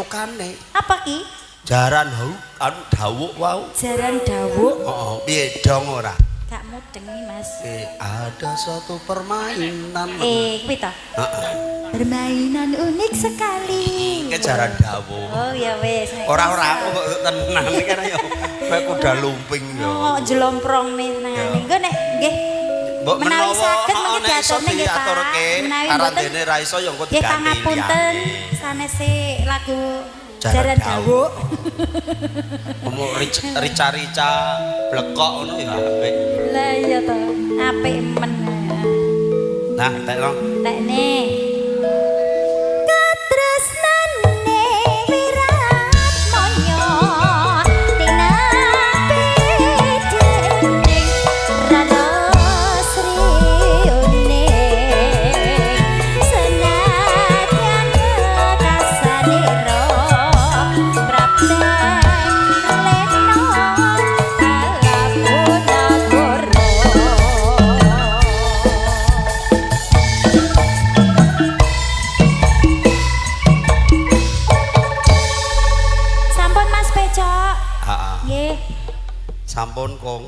ketukane. Apa ki? Jaran hau anu dawuk wau. Jaran dawuk. Heeh, piye dong ora? Gak mudeng nih, Mas. Ada suatu permainan. Kuwi ta? Heeh. Permainan unik sekali. Ki jaran dawuk. Oh ya wis. Ora-ora aku kok tenan iki kan ya. Kowe kuda lumping ya. Oh, jelomprong nih nangane. Engko nek nggih Mbok menawi menawa saged heeh, mengki nek iso diaturne nggih, Pak. diaturke, Menawi mboten karandene ra iso ya engko nggih diganti pangapunten liyane. sanese lagu Jaran Jaran Dawuk. Dawuk. Omong rica-rica blekok ngono ya apik. Lah iya to, apik men. Nah, tekno. Tekne. Katresnane wirat moyo tinapidene ranos riyune senadyan kekasanira prapten lena kalabu Sampun Mas Pecok. Heeh. Nggih. Sampun, Kong.